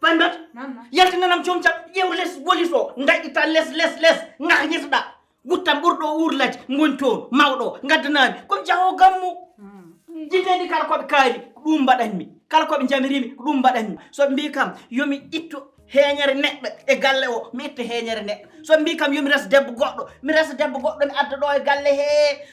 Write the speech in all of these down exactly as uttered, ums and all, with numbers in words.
Pambat, yaltinanam comcam, ƴeew les wolis o, ndaƴƴita les, les, les, ngah ñisɗa. Guttam ɓurɗo o uurlaji, ngoni toon, mawɗo o, ngaddanami. Komi jaho gammu. Jitteeɗi kala koɓe kaali, ko ɗum mbaɗanmi. Kala koɓe jamirimi, ko ɗum mbaɗanmi. So ɓe mbii kam, yomi ittu heeñere neɗɗo e galle o, mi itta heeñere neɗɗo. So ɓe mbii kam, yomi res debbo goɗɗo, mi resa debbo goɗɗo, mi adda ɗo e galle he.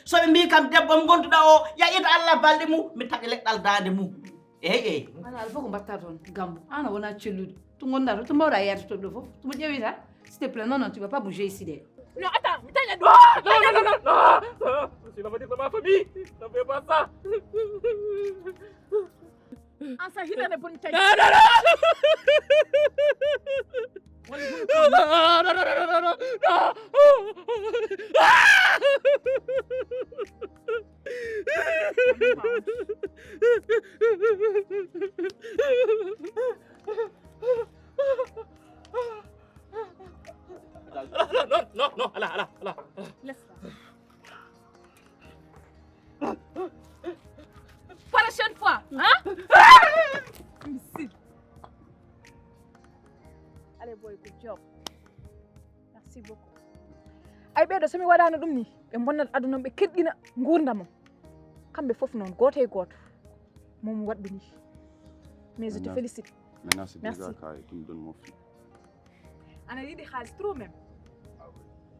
So ɓe mbii kam, debbo mo ngonduɗa o, ya ita Allah balɗe mum, mi taƴa leɗɗal daande mum. Eey, eey. Ala, ala fof ko mbaɗta toon, Gambo. An a wona celluɗo. To ngonɗa to, to mbawɗa yahde toon ɗo fof. To mo ƴeewita, s'il te plaît, non, non, tu vas pas bouger ici de. Non, attends, mi taƴa ɗum. Non, non, non, non, non, non. Sinon, va dire dans ma famille. Ne fais pas ça. An sa hitande boni taƴi. Non, non, non. Woni ɗum. Non, non, non, non, non, non. Ah! Non, non, non, ala, ala, ala. Laisse ça. Prochaine fois, hein? Imbécile. Allez, boy, good job. Merci beaucoup. Ay, ɓeeɗo, so mi waɗaano ɗum ni, ɓe mbonnat aduna, ɓe kerɗina nguurndam am. Kamɓe fof noon, gooto e gooto. Moom waɗ ɓe ni. Mais je te félicite. Maintenant, c'est déjà carré, tu me donnes mon fil. Ana yiɗi xaalis trop même.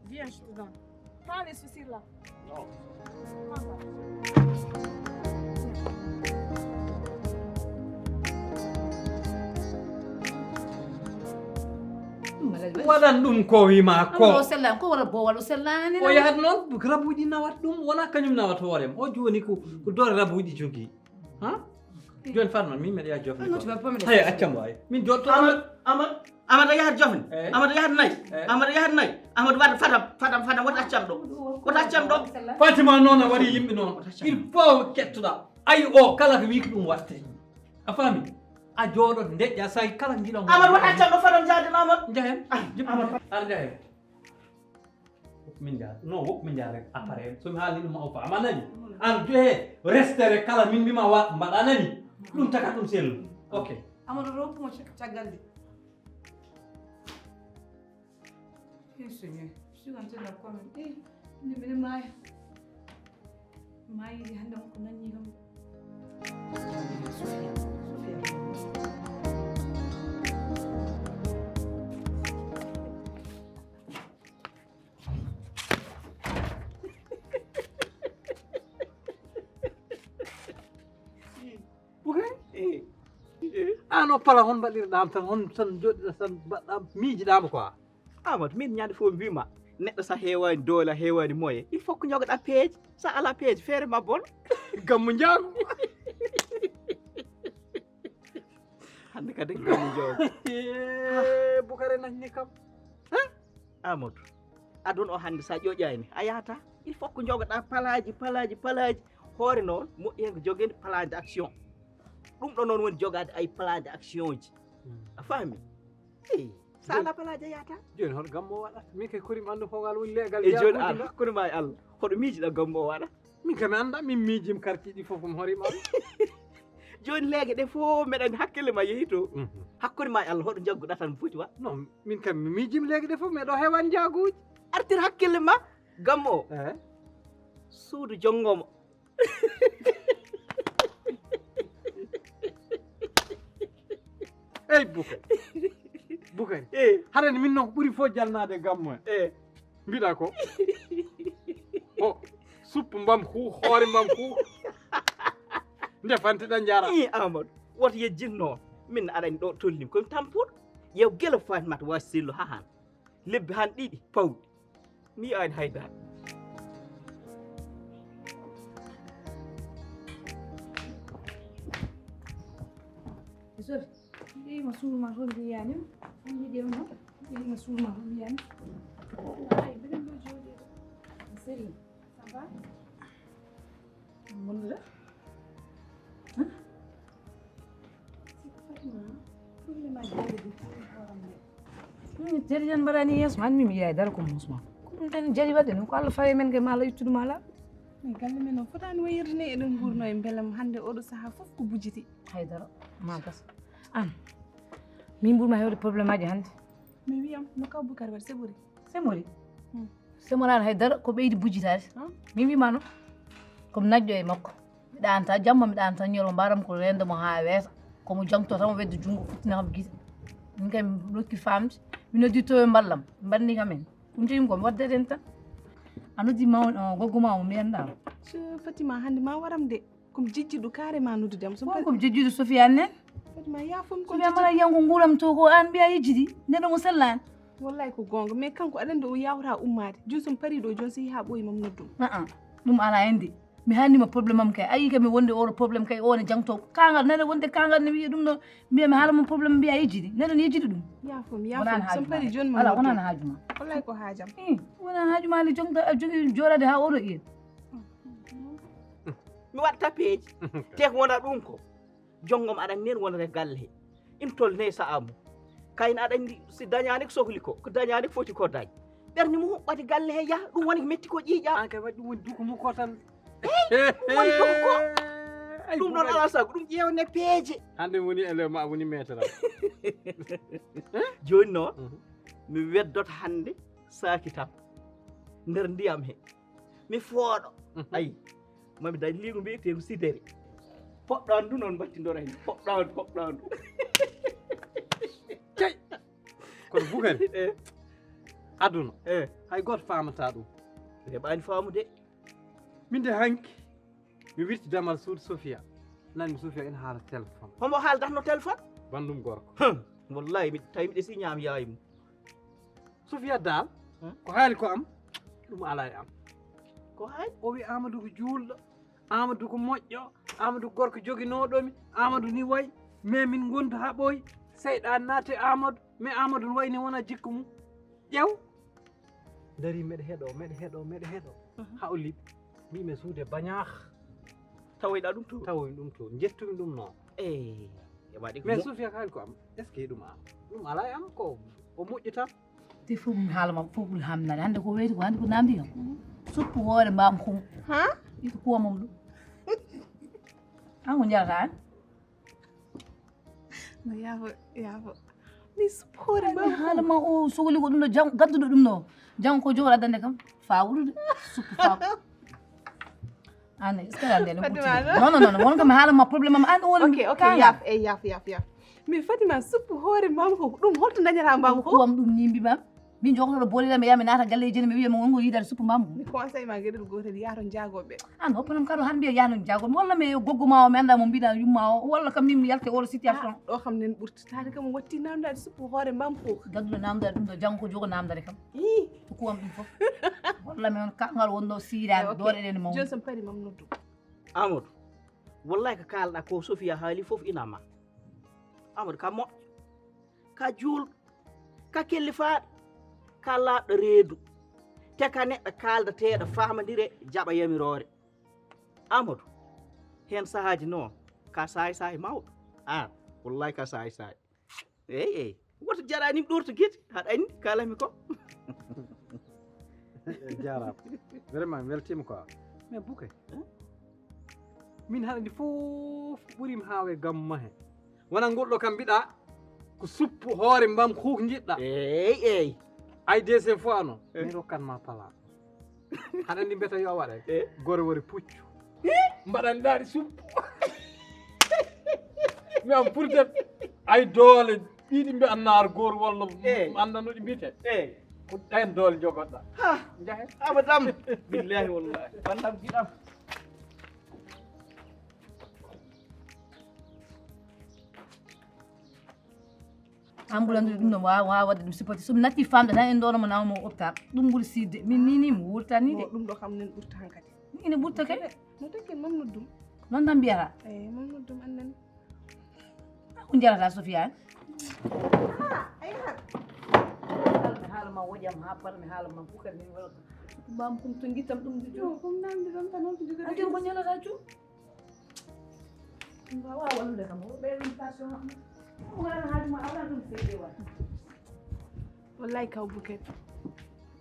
Viens, je te donne. Prends les soucis là. Non. Prends ça. Waɗan ɗum ko wima ko. Amro sella ko wara bo walo sella ne. O yahat noon, rabuji nawat ɗum, wona kañum nawat hoorem. O joni ko, ko dor rabuji jogi. Ha? Joni Fatma, min mbeɗa yaha jofni ko. Hay, accam waay. Min jotto. Amadou, Amadou, Amadou a yahat jofni. Amadou a yahat nayi. Amadou a yahat nayi. Amadou waɗa fadam, fadam, fadam, wota accam ɗo. Wota accam ɗo. Fatima noon a waɗi yimɓe noon. Il faut kettoɗa. Ayi o kala ko wi ko ɗum waɗte. A faami? A jooɗo ndeƴƴa, so tawi kala njiɗon. Amadou wota accam ɗo, fadam jaaden Amadou. Njahen. Amadou. Ar njahen. Woppu min njaha. Non, woppu min njaha rek. Après, so mi haalni ɗum ma o faama, a nani? An johe restere kala min mbima wa mbaɗa, a nani? Ɗum taka ɗum sellu. Ok. Amadou, rokku mo caggal de. Eh, Seigneur, je suis en train de la croire. Eh, inde mbiɗa maaya. Maayi hannde on ko nanni kam. Sofia, Sofia. Bugay? Eh. An o pala hon mbaɗirɗam tan, hon tan joɗɗiɗa tan mbaɗɗam miijiɗama quoi. Amadou, min ñande fof mbima Neɗɗo sa heewani doole, a heewani moye, il faut que jogoɗa peeje. Sa ala peeje, feere ma bon. Gammu njaagu. Hannde kadi gammu njaagu. Eh, Bukare nahni kam. Amadou, aduna o hannde sa ƴoƴani a yahata. Il faut que jogoɗa palaji, palaji, palaji. Hoore noon moƴƴi heen ko jogede plan d'action. Ɗum ɗo noon woni jogade ay plan d'action ji. A faami? Eyi. Sa ala palaji a yahata. Joni hoto gammo waɗata? Min kay korim anndu ko ngal woni leegal. E joni an hakkunde ma e Allah, hoɗo miijiɗa gammo o waɗa? Min kam mi annda, min miijim karti ɗi fof mi horim Allah. Joni leege ɗe fof meɗen hakkille ma yehi to. Hakkunde ma e Allah, hoɗo jagguɗa tan foti wa? Non, min kam mi miijim leege ɗe fof meɗo hewan jaaguji. Artir hakkille ma. Gammo o, eh, suudu jongomo. Ey Bukari. Bukari. Eh. Haɗani min noon ko ɓuri fof jalnaade e gammo en. Eh. Mbiɗa ko o suppu mbam hu hoore mbam hu. Ndefanteɗa njara. I Amadou, woto yejjin noon. Min aɗani ɗo tolnim komi tampuɗo. Yew gelo Fatimata wa sellu ha han. Lebbi han ɗiɗi pawɗi. Mi yiyaani hay dara. Sori, yehi ma suur ma toon mbiyaani. An yiɗi on ma. Yehi ma suur ma toon mbiyaani. Ay, mbiɗen ɗo jooɗi. Sori. Ça va? Bonnude. Min jari jan mbaɗani yeeso ma, an min mi yiyaay dara ko musma. Ko ɗum tan jari waɗde ɗum, ko Allah fawi men kay ma Allah ittude ma ala. Min galle men o fotani wayirde ni eɗen ngurno e belam hannde oɗo saha fof ko bujiti. Haydara ma gas. An min ɓurma hewde problème aji hannde. Mi wiyam no kaw Bukar waɗi sebori. Semori. Semorani hay dara ko ɓeydi bujitaade. Min mbima noon komi najjo e makko. Mi ɗaanta jamma mi ɗaanta ñolo mbaram ko rende mo ha weeta. Komo jangto tan o wedda junngo futtina kam gite. Min kay mi rokki famde mi noddi to ɓe mballam ɓe mbanni kam en. Ɗum tawimi komi waddade en tan. A noddi ma goggo ma o mi annda. Fatima hannde ma waram de. Komi jejjiɗo carrément noddude am. Won komi jejjiɗo Sofiane nen. Fatima yafumi ko. Sofiane mala yanko nguuram to ko an mbiya yejjidi neɗɗo mo sellani. Wallahi ko gonga mais kanko aɗa andi o yawta ummade joni somi pari ɗo joni so yeehi ha ɓooyi mami noddu. Aa ɗum ala ende. Mi hannima problème am kay ayi kam mi wonde oɗo problème kay one jangto kangal nane wonde kangal ne wiya ɗum ɗo. Mbiya mi haala mo problème mbiya yejjidi neɗɗo ne yejjidi ɗum. Yafumi yafumi somi pari joni mami noddu. Wonani haaju ma. Wallahi ko haajam. Wonani haaju ma nde jogda a jogi joɗade ha oɗo iyen. Mi waɗ tapeeji. Te ko wona ɗum ko jonngom aɗa nen wonata e galle he. Ina tolni e sa'a mum. Kayna aɗa anndi si dañaani ko sohli ko ko dañaani ko foti ko dañ. Ɓernde mum huɓɓati galle he yaha ɗum woni ko metti ko ƴiiƴa. An kay waɗi ɗum woni duko mum ko tan. Ɗum woni duko ko. Ɗum ɗon ala sago ɗum ƴeewne peeje. Hannde woni élève ma woni maître am. Jooni noon mi weddoto hannde saaki tan nder ndiyam he. Mi fooɗo. Ayi mami dañ liigu mbiyeteegu sidere. Poɗɗaandu noon mbattindora hen poɗɗaandu poɗɗaandu. Cey. Kono Bukari. Aduna. Hay gooto faamata ɗum. Heɓaani faamude. Min de hanki mi wirti damal suudu Sofia. Nanmi Sofia ina haala téléphone. Homo haaldatno téléphone? Bandum gorko. Wallahi mi tawi miɗe si ñaam yaayi mum. Sofia dal ko haali ko am ɗum ala e am. Ko haali o wi Amadou ko juulɗo. Amadou ko moƴƴo. Amadou gorko joginooɗomi. Amadou ni wayi mais min ngondu ha ɓooyi. Seyɗan naati Amadou mais Amadou no wayi ni wona jikku mum. Ƴew. Dari meɗe heɗo meɗe heɗo meɗe heɗo. Ha o liɓi mbimi suude bañah. Tawoyɗa ɗum to tawoymi ɗum to jettumi ɗum noon. Eyi. Mais Sofia kaali ko am est ce que ɗum am ɗum ala e am ko o moƴƴi tan. Te fof mi haala ma fof ɓuri hamnade hannde ko weyti ko hannde ko namdi kam. Suppu hoore mbam kum. Ha? Ito kuwa mum ɗum. An ko jarata an? No yaafo yaafo. Mi suppu hoore mbam kum. Haala ma o sogoli ko ɗum ɗo jang gadduɗo ɗum ɗo jang ko jogor addande kam fa wuɗude suppu fa. An est ce que ande ɗum ɓutti non non non won kam haala ma problème am an woni. Ok ok yaf e yaf yaf yaf. Mais Fatima suppu hoore mbam ko ɗum holto dañata mbam ko kuwam ɗum ni mbimam. Min jogotoɗo booliɗam mi yaha mi naata galleji jeni mi wiya mi wongo yidade suppu mbam ko. Mi conseil ma geɗel gotel yaha to jaagoɓe. An hoppanam kado han mbiya yaha to jaagoɓe walla mi goggo ma o mi anda mo mbiɗa yumma o walla kam min mi yalte oɗo situation. Ɗo kam nen ɓurti tade kam watti namdade suppu hoore mbam ko. Gadduɗo namdade ɗum ɗo janggo ko jogo namdade kam. Ii. Kuwam ɗum fof. Walla mi on kangal wonno siiraade doole ɗen mawni. Jooni so mi parii mam noddu. Amadou, wallahi ko kaalɗaa ko Sofia haali fof ina ma. Amadou ka moƴƴo, ka juulɗo, ka kellifaaɗo, ka laaɓɗo reedu. Te ka neɗɗo kaaldateeɗo, faamondire, jaɓa yamiroore. Amadou, heen sahaaji noon, ka saay-saay mawɗo. Aan, wallahi ka saay-saay. Eey, eey. Woto jaraani mi ɗuurta gite, haɗa anndi, kaalami ko. Jaaraama. Vraiment, mi weltiima quoi. Mais Bukay, min haɗa anndi fof ɓuriima haawe gamma he. Wona ngol ɗo kam mbiɗa, ko suppu hoore mbam huuk njiɗɗa. Eey, eey. Ay deuxième fois noon, mi rokkan ma pala. Haɗa anndi mbiyata yo a waɗa e? Eh? Gore wori puccu. Mbaɗan ɗaari suppu. Mi am pour det ay doole ɗiɗi mbi annaar goor walla Eh. Annda no ɗi mbiyete. Eh. Ko ɗen doole jogoɗɗa. Ha. Njahe. Abadam. Billahi wallahi. Bandam giɗam. Ambulance ɗum ɗo waawa waawa waɗde ɗum supporté. So mi natti famde tan en ɗono mo nawmo hôpital. Ɗum ɓuri siidde. Min ni ni mi wuurta ni de. Ɗum ɗo kam nen ɓurta hankadi. Ina ɓurta kay. No tekken mam noddum. Noon tan mbiyata. Eyi mam noddum annani. Ko njarata Sofia en? Ah, ay ha. Kala mi haala ma woƴam ha par mi haala ma bukar min wala. Mam kum to ngittam ɗum di. Yo kum nan di ɗon tan holto jogata. Andi ko ñalata cu. Mbaawa wallude kam o ɓeeɗon passion maɓɓe. Ɗum wala haaju ma awla ɗum seyde wa. Wallahi kaw Bukari,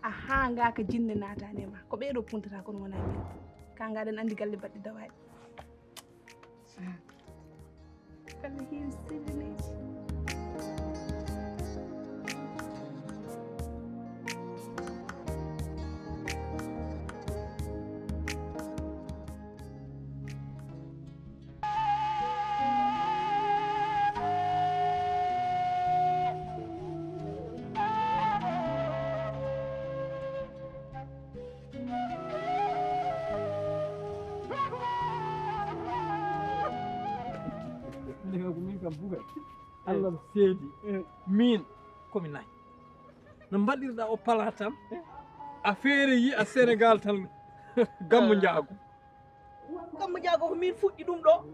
a haanga ka jinne naataani e ma. Ko ɓeeɗo puntata kono wonaa min. Ka ngaɗen anndi galle baɗɗi dawaaɗi. Kala heen sirrineeji. Min kam buga. Allah seedi. Min komi nayi. No mbaɗirɗa o pala tan. A feere yi a Sénégal tan. Gammu njaago. Gammu njaago ko min fuɗɗi ɗum ɗo.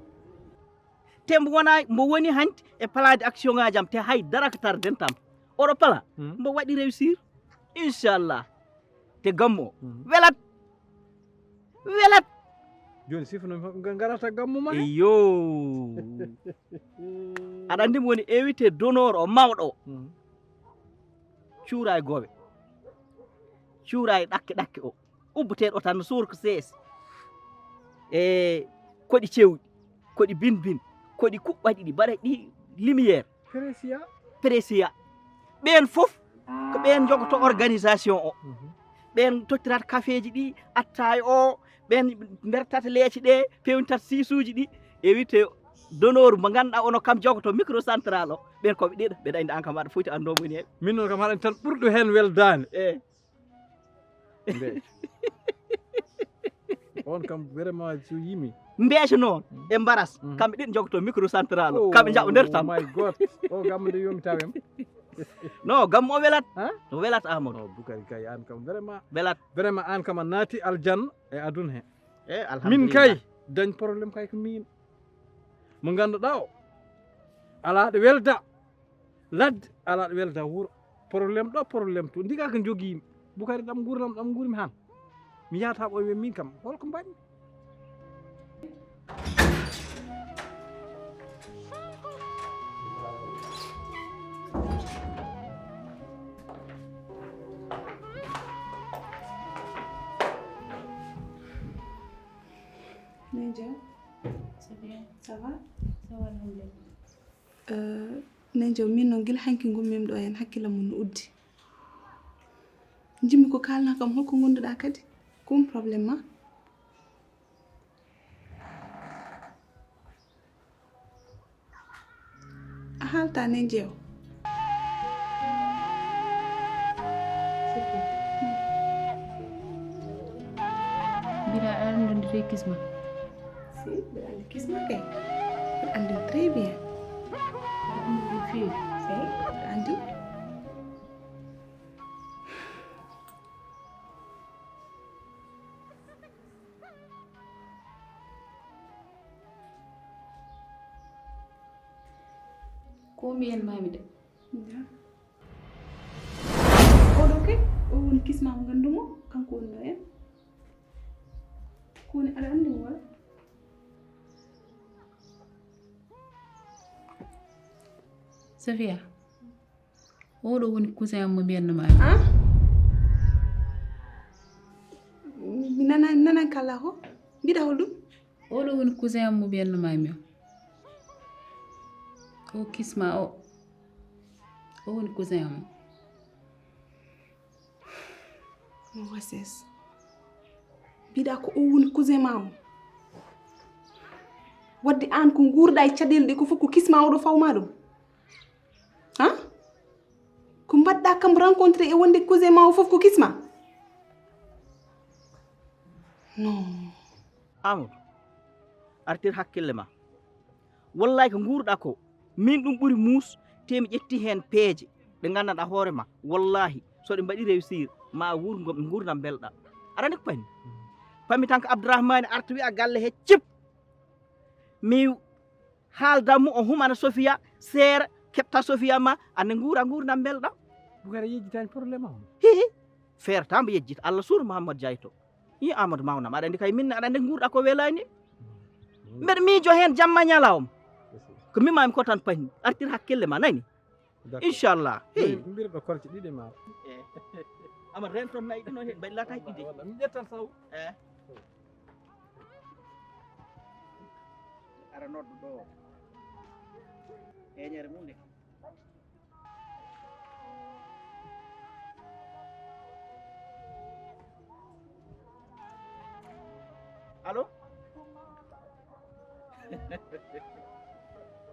Te mbo wona mbo woni hanti e palaade action ngaaji am te hay dara ko tarden tam. Oɗo pala mbo waɗi réussir. Inchallah. Te gammu o welat. Welat. Jooni sifno ngarata gammu ma he? Iyo. Aɗa anndi mo woni invité d'honneur o mawɗo o. Cuuray goowe. Cuuray ɗakke ɗakke o. Ubbuteeɗo tan no suur ko sees. E koɗi cewɗi, koɗi bin bin, koɗi kuɓɓaɗi ɗi mbaɗa ɗi lumière. Précia. Précia. Ɓeen fof ko ɓeen njogoto organisation o. Ɓeen tottirata kafeeji ɗi, attaay o, ɓeen mbertata leece ɗe, pewnitata siisuuji ɗi. E wiyte d'honneur mo ngannduɗaa ono kam jogoto microcentral o. Ɓeen ko ɓe ɗiɗo, mbeɗa anndi aan kam aɗa foti anndu mo woni heen. Min noon kam haɗani tan ɓurɗo heen weldaani. E. Mbeeco. On kam vraiment so yimi. Mbeeco noon e mbaras kamɓe ɗiɗo njogoto microcentral o kamɓe njaɓa nder tan. My God. O gammu nde yomi tawem. No gammu o welat. O welat Amadou. O Bukari kay an kam vraiment. Welat. Vraiment an kam a naati aljanna e aduna he. E alhamdulillah. Min kay dañ problème kay ko min. Mo ngannduɗaa o alaa ɗo welda. Ladde alaa ɗo welda wuro. Problème ɗo, problème to. Ndiga ko njogiimi. Bukari ɗam nguurndam ɗam nguurmi han. Mi yahata ɓooy min kam. Holko mbaɗmi? Nejo. C'est bien. Ça va? Ça va, alhamdulillah. Euh, Nejo, min noon gila hanki ngummi ɗo heen hakkille mum no uddi. Njimmi ko kaalna kam, holko ngonduɗa kadi? Ko ɗum problème ma? A haalta Nejo. Mbiɗa anndondire kisma. Si, mbiɗa anndi kisma kay. Mbiɗa anndi très bien. Mbiɗa anndi no feewi. Si, mbiɗa anndi. O mbiyen mami de. Oɗo ke, o woni kisma mo nganndu mo, kanko woni no en. Ko woni aɗa anndi mo wala? Sofia, oɗo woni cousin am mo mbiyanno mami. Ah? Mi nana, mi nanan kala ko? Mbiɗa hol ɗum? Oɗo woni cousin am mo mbiyanno mami o. O kisma o. O woni cousin am o. Mo wases. Mbiɗa ko o woni cousin ma o. Wadde aan ko nguurɗa e caɗeele ɗe ko fof ko kisma oɗo fawma ɗum. Ha? Ko mbaɗɗa kam rencontré e wonde cousin ma o fof ko kisma? Non. Amadou, artir hakkille ma. Wallahi ko nguurɗa ko, min ɗum ɓuri muus, te mi ƴetti heen peeje ɗe nganndanɗa hoore ma. Wallahi, so ɗe mbaɗi réussir, ma wuur ngom nguurndam mbelɗa. Aɗa anndi ko pami? Pami tan ko Abdourahmane arta wiya galle he cip. Mi haalda mo o humana Sofia, seera, keɓta Sofia ma, anne nguura nguurndam mbelɗa. Bukara yejjitani problème am. Hihi, feerta mbo yejjita, Allah suur Mouhammad Diayto. Yi Amadou mawnam, aɗa anndi kay min aɗa anndi nguurɗa ko welani. Mbeɗa miijo heen jamma ñalawma. Ko mimami ko tan pañi, artir hakkille ma nani. Inchallah. Hey. Mbirɗo korce ɗiɗi ma. Ama ren toon nayi ɗino heen mbaɗi lataji ɗiɗi. Mi ƴettan saw. Eh. Ara noddu ɗo. Heñere mum de. Allo?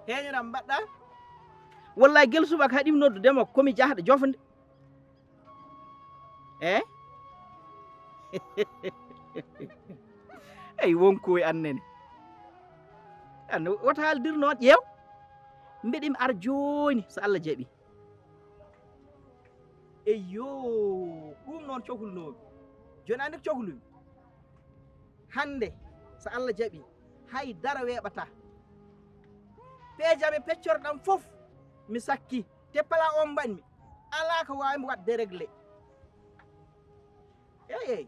Heñoram mbaɗɗa? Wallahi gel subaka haɗimi noddudema komi jahɗo jofde. E? Ey wonko e annene. An wota haaldir noon ƴeew. Mbeɗimi ar jooni so Allah jaɓi. Eyyo, ɗum noon cohlunoomi. Jooni anndi ko cohlumi. Hannde so Allah jaɓi hay dara weeɓata. Peeje am e peccorɗam fof mi sakki. Te pala on mbaɗmi alaa ko waawmi waɗde réglé. Eey eey.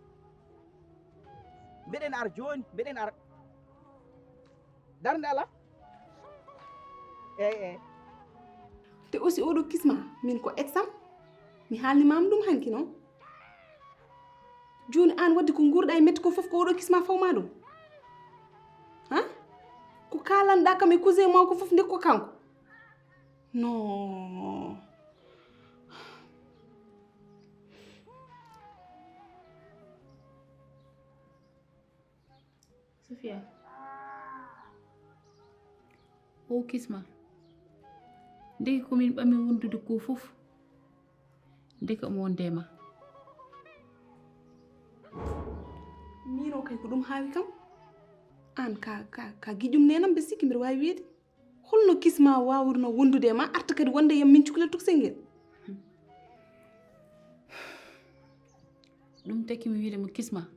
Mbeɗen ar jooni, mbeɗen ar. Darnde alaa. Eey eey. Te aussi oɗo kisma min ko exam mi haalnimama ɗum hanki noon. Jooni aan wadde ko nguurɗa e metti ko fof ko oɗo kisma fawma ɗum. Ha? Ko kaalanɗa kam e cousin ma ko fof nde ko kanko. Non. Sofia, o kisma, ndeke ko min ɓami wondude ko fof, ndeke omo wonde ma. Min o kay ko ɗum haawi kam. Aan ka, ka, ka giƴum nenam mbe sikki mbiɗa waawi wiide. Holno kisma waawirno wondude e ma arta kadi wonde yam min cukalel tuksel ngel? Ɗum taki mi wiide mo kisma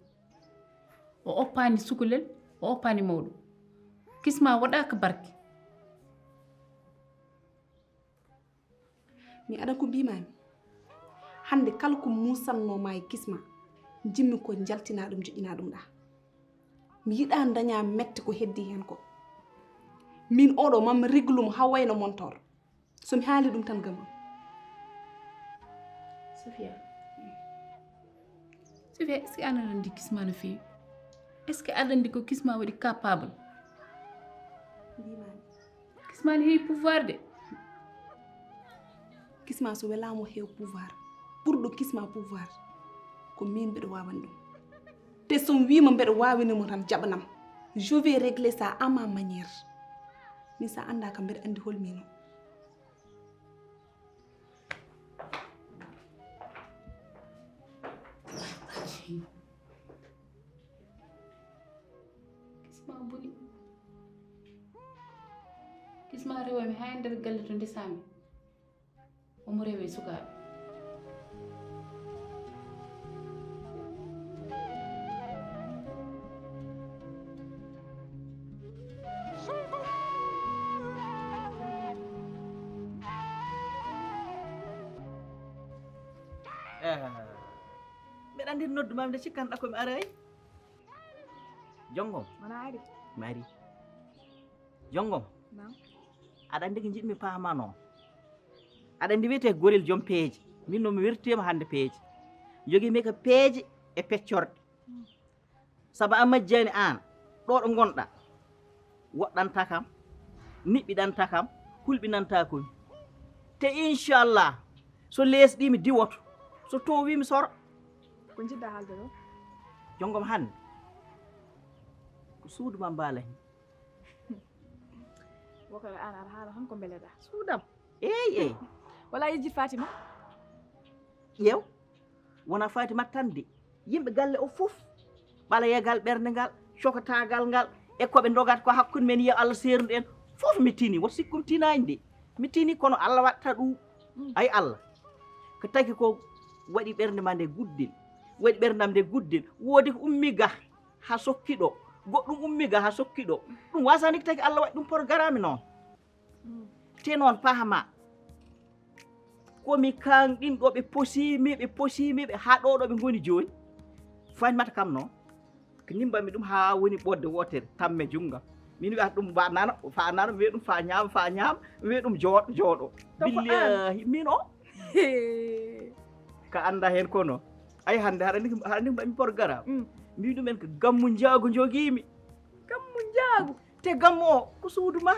o oppaani sukalel, o oppaani mawɗo. Kisma waɗaaka barke. Mi aɗa ko mbimami hannde kala ko musannoma e kisma jimmi ko jaltina ɗum joƴƴina ɗum ɗa. Mi yiɗa daña mette ko heddi hen ko. Min oɗo mam reglum ha wayno montor. Somi haali ɗum tan gam am. Sofia, Sofia, est ce que aɗa anndi kisma no feewi? Est ce que aɗa anndi ko kisma waɗi capable? Kisma ne heewi pouvoir de. Kisma so welama o heewa pouvoir, ɓurɗo kisma pouvoir ko min mbeɗa wawani ɗum. Te somi wima mbeɗa wawani mo tan jaɓanam. Je vais régler ça à ma manière. Min sa anda kam mbeɗa andi holmino. Kisma boni. Kisma rewa mi ha e nder galle to ndesami. Omo rewe sukaaɓe. Mbeɗa anndi noddu maam nde cikkanɗa ko mi aray. Jongom. Wona ari. Mi ari. Jongom. Naam. Aɗa anndi ko njiɗmi paamano. Aɗa anndi wiyetee gorel joom peeje. Min noon mi wertiima hannde peeje. Njogii mi ko peeje e peccorɗe. Sabu a majjaani aan, ɗo ɗo ngonɗa, woɗɗanta kam, niɓɓiɗanta kam, hulɓinanta komi. Te inchallah, so leesɗiimi diwoto, so toowiimi soro. Ko njiɗɗa haalde ɗo? Jongom hannde, ko suudu ma mbaala heen. Wokere aan aɗa haala tan ko mbeleɗa. Suudam? Eey, eey. Wala yejjit Fatima? Ƴeew, wona Fatima tan de. Yimɓe galle o fof, ɓaleyagal ɓernde ngal, cokotaagal ngal, e ko ɓe ndogata ko hakkunde men, yo Allah seerndu en, fof mi tini, woto sikkum tinaani de. Mi tini, kono Allah waɗta ɗum. Ay Allah, ko tagi ko waɗi ɓernde ma nde guddel, waɗi ɓerndam nde guddel, woodi ko ummi ga haa sokki ɗo, goɗɗum ummi ga haa sokki ɗo. Ɗum wasaani ko tagi Allah waɗi ɗum programme noon. Te noon pahama, ko mi kaŋɗin ɗo ɓe posimi, ɓe posimi, ɓe haa ɗo ɗo ɓe ngoni jooni. Fañmata kam noon. Ko nimbami ɗum haa woni ɓodde wootere, tamme junnga. Min wiya ɗum mba nana, fa nana, mi wiya ɗum fa ñaama, fa ñaama, mi wiya ɗum jooɗo, jooɗo. To ko an. Billahi, min o. Ka annda heen kono. Ay hannde, haɗa anndi, haɗa anndi ko mbaɗmi programme. Mm. Mbiɗumen ko gammu njaagu njogiimi. Gammu njaagu? Te gammu o, ko suudu ma.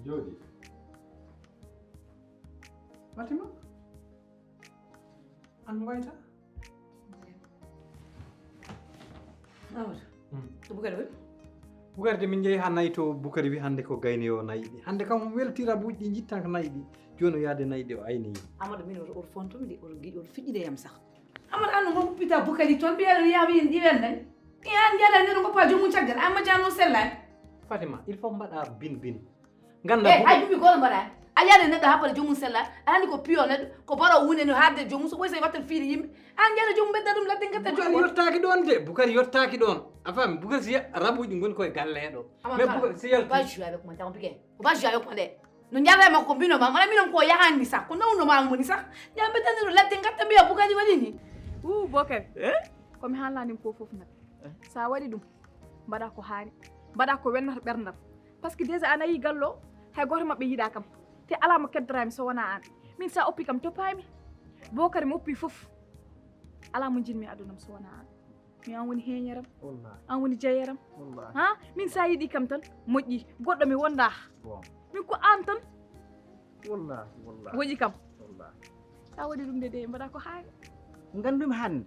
Jooɗi. Fatima? An wayta? Amadou. Hmm. To Bukari woni? Bukari de min njehi ha nayi to Bukari wi hannde ko gaynoyo nayi ɗi. Hannde kam omo weltira buuji ɗi jittan ko nayi ɗi. Jooni o yaade nayi ɗi o ayni yim. Amadou min oto, oto fontumi de, oto giɗi, oto fiƴƴide yam sah. Amadou an no mo huppita Bukari toon mbiya ɗo yawi en ɗiwen nayi. Ɗi an jala ne ɗo goppa jomum caggal, an majjano sellani. Fatima, il faut mbaɗa bin bin. Ganda eh, hay ɗum mi goto mbaɗa. A yaade neɗɗo happade jomum sella. A andi ko piyo neɗɗo, ko baro wune no hadde jomum so ɓoy so watta fiiri yimɓe. An jara jomum bedda ɗum ladde gatta jomum. Bukari yottaaki ɗon de, Bukari yottaaki ɗon. A faami, Bukari si rabuji ngoni koye galle ɗo. Mais Bukari si yalti. Pas jouer avec moi, t'as compris? Pas jouer avec moi de. No jarre makko ko mbino ma, mana minon ko yahani sa, ko nawno ma moni sa. Jambe tan no ladde gatta mbiya Bukari wadi ni. Ou Bokari. Eh? Ko mi haalani ko fof nak. Sa waɗi ɗum, mbaɗa ko haani, mbaɗa ko wennata ɓerndam. Parce que déjà a nayi gallo, hay gooto maɓɓe yiɗa kam. Te alaa mo keddoraami so wonaa aan. Min sa oppi kam toppaami. Bokari mi oppi fof. Alaa mo njiɗmi adunam so wonaa aan. Mi aan woni heeñeram. Wallahi. Aan woni jeyeram. Wallahi. Ha? Min sa yiɗi kam tan, moƴƴi. Goɗɗo mi wonda. Bon. Min ko aan tan. Wallahi, wallahi. Woƴi kam. Wallahi. Sa waɗi ɗum de, de mbaɗa ko haani. Ngandumi hannde.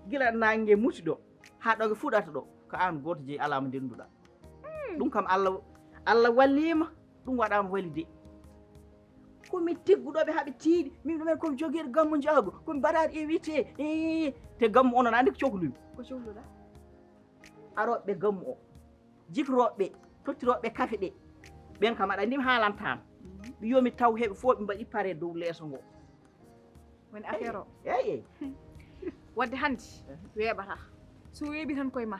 Gila nange muti ɗo. Haa ɗo nge fuɗata ɗo, ko aan gooto jeyi alaa mo ndennduɗaa. Hmm. Ɗum kam Allah, Allah walliima, ɗum waɗaama walide. Ko mi tigguɗo ɓe haa ɓe tiiɗi, min ɗumen ko mi jogiiɗo gammu njaago, ko mi mbaɗaaɗo invité, ee, te gammu o noon anndi ko cohlumi. Ko cohluɗaa? Arooɓe gammu o, jikrooɓe, tottirooɓe kafe ɗe, ɓeen kam aɗa anndi mi haalantaama. Mhm. Yo mi taw heɓe fof ɓe mbaɗi pare dow leeso ngo. Woni affaire o. Eey, eey. Wadde hannde weeɓata. So weeɓi tan koye ma.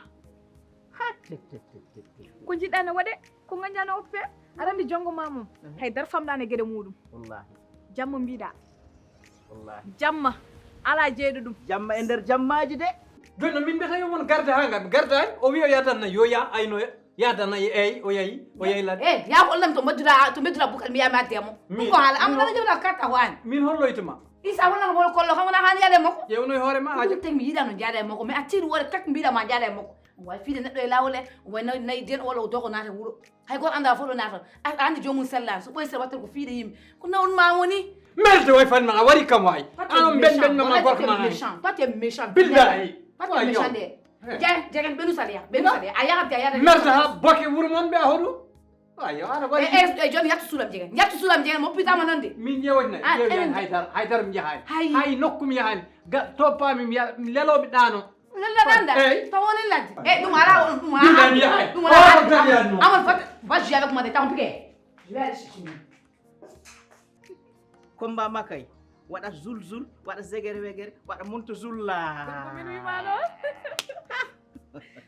Ha, tek, tek, tek, tek, tek. Ko njiɗɗa ne waɗe, ko ngañña ne oppe. Aɗa anndi jonngo ma mum. Mhm. Hay dara famɗa ne geɗe muɗum. Wallahi. Jamma mbiɗa. Wallahi. Jamma. Ala jeyɗo ɗum. Jamma e nder jammaaji de. Jooni no min mbiyata yo won garde haa ngar, mi gardaani. O wiya yadanna yo ya aynoya. Yaada nayi, eey, o yahi, o yahi ladde. Eh, yaa ko Ollam to mbaddira, to mbaddira Bukar mi yaa mi adde mo. Min, ko haala am min dana jawda katta ko an. Min holloytuma. Isa wala ko bol kollo kam wala han yaade mo ko. Yewno e hoore ma haja. Ɗum teg mi yiɗano jaada e mo ko, mais a tiiɗi wore tak mbiɗa ma jaada e mo ko. Way fiide neɗɗo e laawol e, way nayi, nayi den wala o dogo naata wuro. Hay goto anda fof ɗo naata. A andi joomum sellan, so ɓoy sel watta ko fiide yimɓe. Ko nawon ma woni. Merde way fan ma a wari kam way. Anon ben ben ma gorko ma. Toi t'es méchant. Billahi. Toi t'es méchant de. Eh. Jaa, jegen ɓe nusat ya, ɓe nusat ya. A yahat ya, yahat ya. Merta ha boke wuro mon ɓe a hoɗu. Ayo, ana waɗi. Eh, eh, eh, jooni yattu suulam jegen. Yattu suulam jegen, mo pitama noon de. Min ƴeewat na, ah, ƴeewi enen haydara, haydara mi yahaani. Hay. Hay nokku mi yahaani. Ga, toppami mi ya-, mi lelooɓe ɗaano. Lelɗa ɗanda? Eey. Taw wonen ladde. Eh, ɗum alaa, ɗum alaa. Billahi mi yahaani. Ɗum alaa. Oh, ko dariya no. Amal fat, va jouer avec moi, de temps piqué. Je vais aller chercher. Combat ma kay, waɗa zulzul, waɗa zegere wegere, waɗa monto zulla. Ɗum ko min wima noon.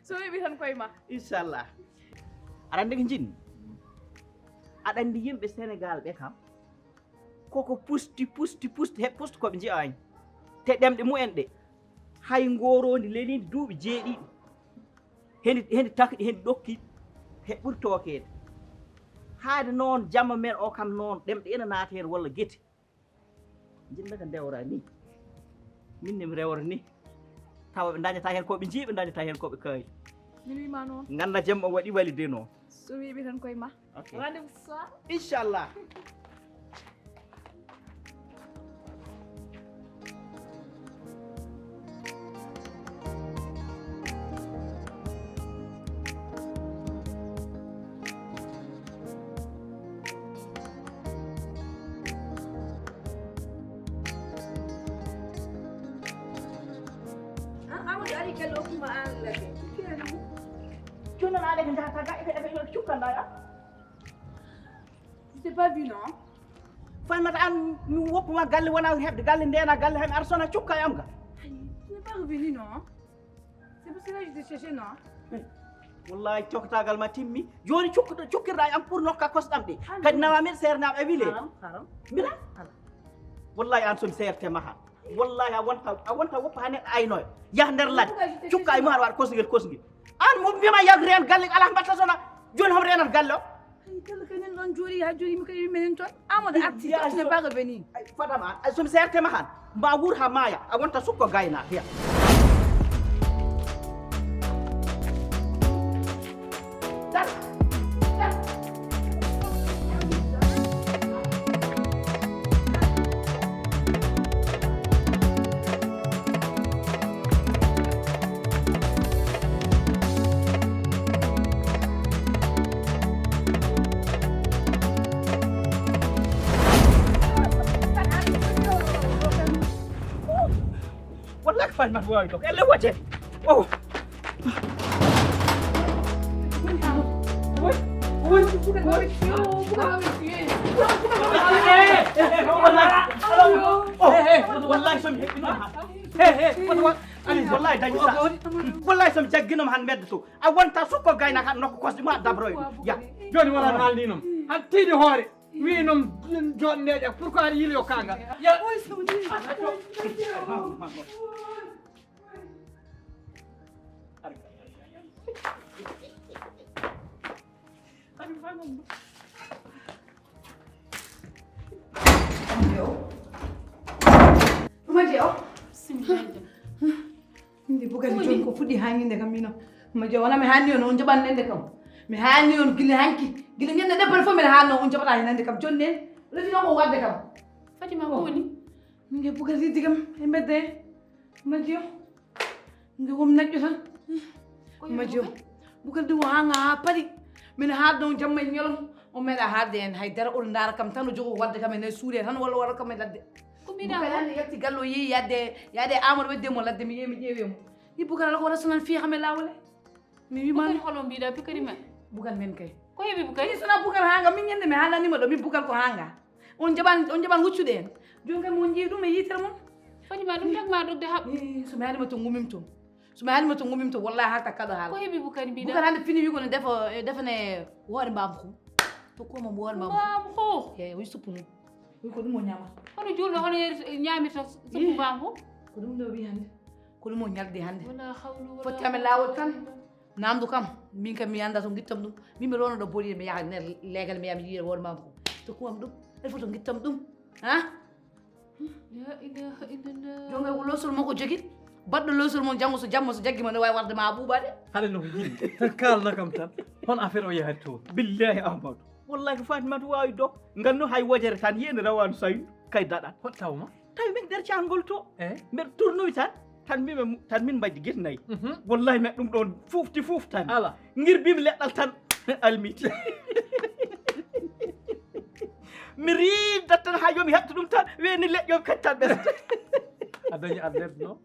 So weeɓi tan koye ma. Inchallah. Aɗa anndi ko njiɗmi? Aɗa anndi yimɓe Senegaal ɓe kam, koko pusti, pusti, pusti, he pusti ko ɓe njiyaani. Te ɗemɗe mumen ɗe, hay ngooroondi leliindi duuɓi jeeɗiɗi, hendi, hendi takɗi, hendi ɗokki, he ɓuri tookeede. Haade noon, jamma men o kam noon, ɗemɗe ena naata heen walla gete. Njinnda ko ndewra ni. Min ne mi rewra ni. Tawa ɓe ndañata heen ko ɓe njii, ɓe ndañata heen ko ɓe kaali. Min wiima noon. Ngannda jamma o waɗi walide noon. So wiiɓe tan koye ma. Ok. Rendez-vous ce soir. Inchallah. An Amadou ari galle okkuma an lade. Jooni noon aɗa ko njahata ga ɓe ɓe cukkanɗa ga. Je t'ai pas vu, non? Fatmata, an mi woppuma galle wona heɓde galle ndena galle hay mi ara sona cukka e am ga. Ay, tu n'es pas revenu, non? C'est pour cela que je te cherchais, non? Wallahi cokatagal ma timmi. Jooni cukkuɗo cukkirɗa e am pour nokka kosɗam ɗe. Kadi nawa min seernaaɓe e wile. Haram, haram. Mbila? Haram. Wallahi an somi seerte ma ha. Wallahi a wonta a wonta woppa ha neɗɗo aynoya. Yah nder ladde. Cukka e ma aɗa waɗa kosgel kosgel. An mo mbima yagre an galle ala mbatta sona. Jooni hom renat galle o. Ay, galle kay nen ɗon jooɗi ha jooɗi mi kay minen toon. Amadou arti, tu n'es pas revenu. Ay, fadama, ay, somi seerte ma han. Mba wuur ha maaya, a wonta sukko gayna, hiya. Dar, dar. Wallahi ko Fatimata wawi ɗo elle wote. Oh. Wallahi somi heɓɓinoma han. Wallahi dañi sa. Wallahi somi jagginoma han medda to. A wonta sukko gayna han nokko kosde ma dabroy. Ya. Joni wala halninoma han tiiɗi hoore. Wi noon joɗneɗe pourquoi aɗa yiiloyo kanga? Ya. Maji o. Inde bugal joni ko fuɗɗi hanginde kam mino. Maji o wona mi hanni on on jaɓan nende kam. Mi hanni on gila hanki gila ñande ɗeppere fof mbiɗa hanno on jaɓata hen nande kam jonni en. Refino ko wadde kam. Fatima ko woni? Nge bugal riddi kam e mbedde. Maji o. Nge wom naƴƴo tan. Maji o. Bugal ɗum o hanga ha paɗi. Min haadno jamma e ñolom. O meeɗa haadde en hay dara oɗo ndaara kam tan o jogo wadde kam e nder suuɗe tan walla walla kam e ladde. Ko mbiɗa bugal hande yatti gallo yeeyi yadde yadde amadou wedde mo ladde mi yeeyi mi ƴeewi mo. Ni bugal ala ko wata sonan fiya kam e lawole. Mi wima bugal holo mbiɗa bukari ma. Bugal men kay. Ko heɓi bukari? Ni sona bugal hanga min ñande mi haalanima ɗo min bugal ko hanga. On jaɓan on jaɓan huccude en. Joni kay mon jii ɗum e yitere mon. Fadi ma ɗum tag ma dogde haɓ. So mi haali ma to ngumim toon. So mi haali ma to ngumim toon wallahi harta kaɗo haala. Ko heɓi bukari mbiɗa? Bukari hande fini wi kono defa defane hoore mbam ko. To koma mo hoore mbam. Mbam ko. E wi suppu mum. Wi ko ɗum o ñama. Hono julɗo hono ñamirta suppu mbam ko. Ko ɗum ɗo wi hande. Ko ɗum o ñaldi hande. Wala hawlu wala. Fotti amen lawol tan. Namdu kam min kam mi anda to gittam ɗum. Min mi rono ɗo boli mi yaha nder legal mi yaha mi yiya hoore mbam ko. To kuwam ɗum. El foto gittam ɗum. Ha? La ilaha illallah. Jonge ko losol mo ko jogi. Baɗɗo losol mo jango so jamma so jaggi mo ne wawi warde ma buuɓade. Hade no ko jilli tan kalna kam tan. Hon affaire o yahata to? Billahi Ahmadou. Wallahi ko Fatimata wawi dok. Ngal no hay wojere tan yiyande rawanu sawi kay daɗat. Hot tawma? Tawi min nder cangol to. Eh? Mbeɗa tournowi tan. Tan mbimi tan min mbaddi gite nayi. Wallahi mbeɗa ɗum ɗon fufti fuf tan. Ala. Ngirbimi leɗɗal tan. Almiti. Mi riida tan ha yomi heɓto ɗum tan weni leƴƴomi kadi tan ɓesde. A dañi adlet no?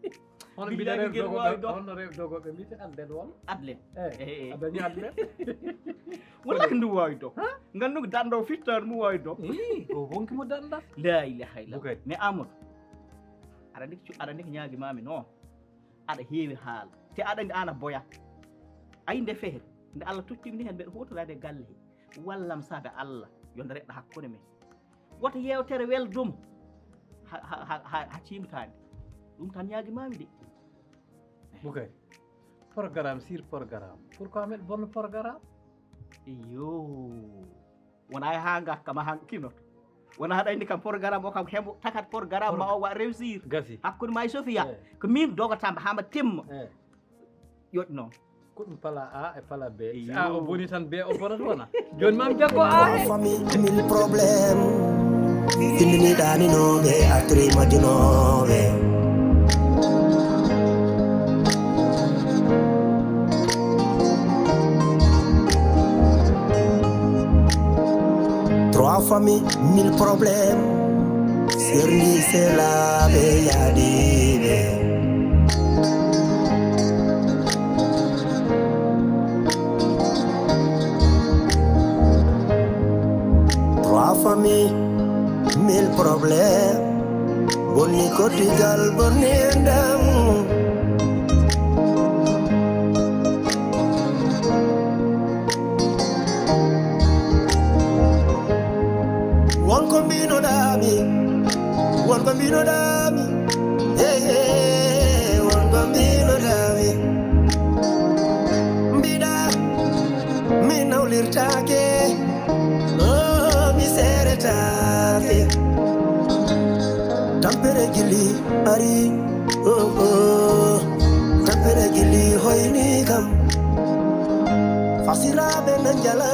Hono mbiɗa rew dogoɓe hono rew dogoɓe mbiyte adlet walla adlet. Eyi a dañi adlet. Wallahi ndu wawi do. Ganndumi danndo fittoore mum wawi do. Ko wonki mo dannda. La ilaha illa mais amadou, aɗa andi aɗa andi ko ñaagimami noon. Aɗa heewi haala te aɗa andi an a boyat. Ayi nde feere nde allah tottimi ni hen mbeɗa hutorade e galle he. Wallam saabe allah. Yo nde reɗɗa hakkunde men. Wota yewtere weldum ha, ha, ha, ha, ha cimtaani. Ɗum tan ñaagi mami de. Bukari, programme sur programme, pourquoi meɗ bonno programme? Iyo. Wona e ha ngakka ma han kinoto. Wona haɗa indi kam programme o kam hembo takat programme ma o wa réussir. Gasi. Hakkunde ma e Sofia. Eh. Ko min dogatamba hama timma. Eh, Yoƴ noon. Ko ɗum pala A e pala B. Si Iyo. A o boni tan B o bonat wona. Joni mami jaggo A e. Famille mille problèmes. Findiniɗaninoɓe artiri majjunoɓe. Trois familles, mille problèmes. Serni selaɓe yaadiɓe. Trois familles, mille problèmes. Bonni koddigal, bonni endam. Wonko mbinoɗami, wonko mbinoɗami, hey, hey, wonko mbinoɗami. Mbiɗa mi nawlirtake, oh, mi seretake. Tampere gili ari, oh, oh. Tampere gili hoyni kam. Fasiraɓe na jala.